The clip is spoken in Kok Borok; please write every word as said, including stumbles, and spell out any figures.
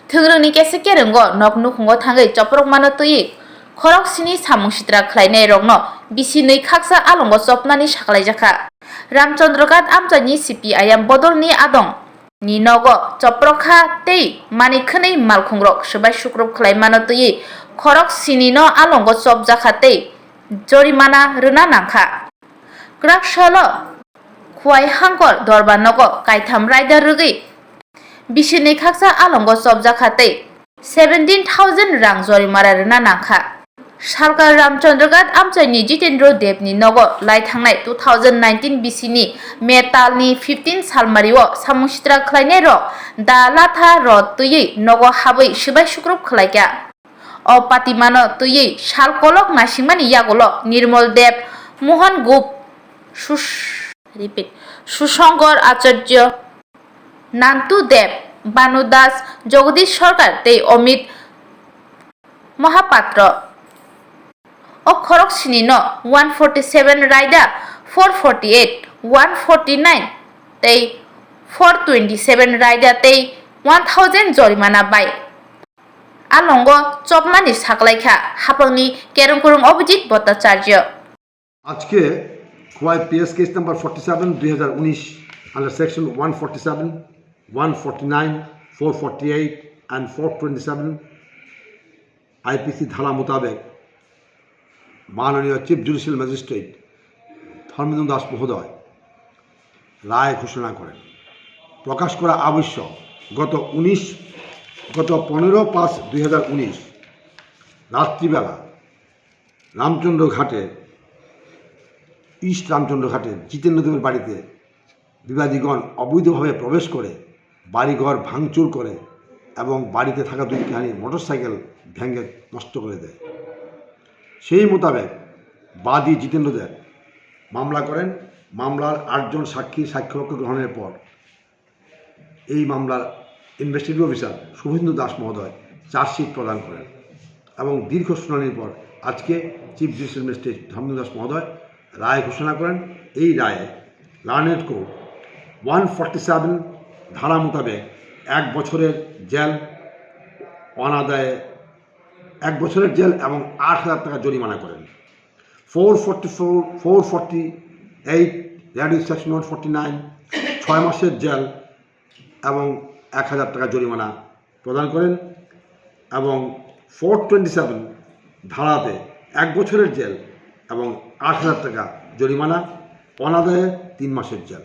Thwngrwngni kese kerwngo nok nukhungo thangwi choprokmano twiwi khorok sini samung sitra khlainairokno bisi nwi khaksa alongo chopmani sakhlaijakha. Ramchandra Ghat amchaini C P I M bodolni adong ni nogo choprok kha tei manwi khwnwi malkhungrok swbai sukrup khlaimano twiwi khorok sinino alongo chopjakha tei jorimana rwna nangkha. Kwrak salo Khwai Hangkor Dorbar nogo kaitham raida rwgwi bisi nwi khaksa alongo chopjakha tei seventeen thousand rang jorimara rwna nangkha. Sarkar Ramchandra Ghat amchaini Jitendra Debni nogo lai thangnai two thousand nineteen bisini May talni fifteen salmario samung sitra khlainairok da latha rot twiwi nogo habwi swbai sukrup khlaikha. O patimano twiwi sal kolok naisingmani yagulo Nirmal Deb, Mohan Gup, Sus-, repeat, Sushankar Acharya, Nantu Deb, Banu Das, Jagadish Sarkar tei Amit Mohapatra. O khorok sinino one forty seven raida, four forty eight, one forty nine tei four twenty seven raida tei one thousand jorimana bai alongo chopmani sakhlaikha hapangni kerongkurung Abhijit Bhattacharya. আজকে Khowai PS case number forty seven দুই হাজার উনিশ under section one forty seven, one forty nine, four forty eight and four twenty seven IPC ধারা মোতাবেক মাননীয় chief judicial magistrate Dharmendra দাস মহোদয় রায় ঘোষণা করেন। প্রকাশ করা আবশ্যক, গত উনিশ গত পনেরো পাঁচ দুই হাজার উনিশ রাত্রিবেলা রামচন্দ্র ঘাটে, ইস্ট রামচন্দ্র ঘাটে জিতেন্দ্র দেবের বাড়িতে বিবাদীগণ অবৈধভাবে প্রবেশ করে বাড়িঘর ভাঙচুর করে এবং বাড়িতে থাকা দুইখানি মোটরসাইকেল ভেঙে নষ্ট করে দেয়। সেই মোতাবেক বাদী জিতেন্দ্র দেব মামলা করেন। মামলার আটজন সাক্ষীর সাক্ষ্যবাক্য গ্রহণের পর এই মামলার ইনভেস্টিগেটিং অফিসার শুভেন্দু দাস মহোদয় চার্জশিট প্রদান করেন এবং দীর্ঘ শুনানির পর আজকে চিফ জুডিশিয়াল ম্যাজিস্ট্রেট ধর্মেন্দ্র দাস মহোদয় রায় ঘোষণা করেন। এই রায়ে learned court one forty seven ধারা মোতাবেক এক বছরের জেল অনাদায়ে এক বছরের জেল এবং আট হাজার টাকা জরিমানা করেন। Four forty four, four forty eight, red with section one forty nine, ছয় মাসের জেল এবং এক হাজার টাকা জরিমানা প্রদান করেন এবং ফোর টোয়েন্টি সেভেন ধারাতে এক বছরের জেল এবং আট হাজার টাকা জরিমানা, অনাদায়ে তিন মাসের জেল।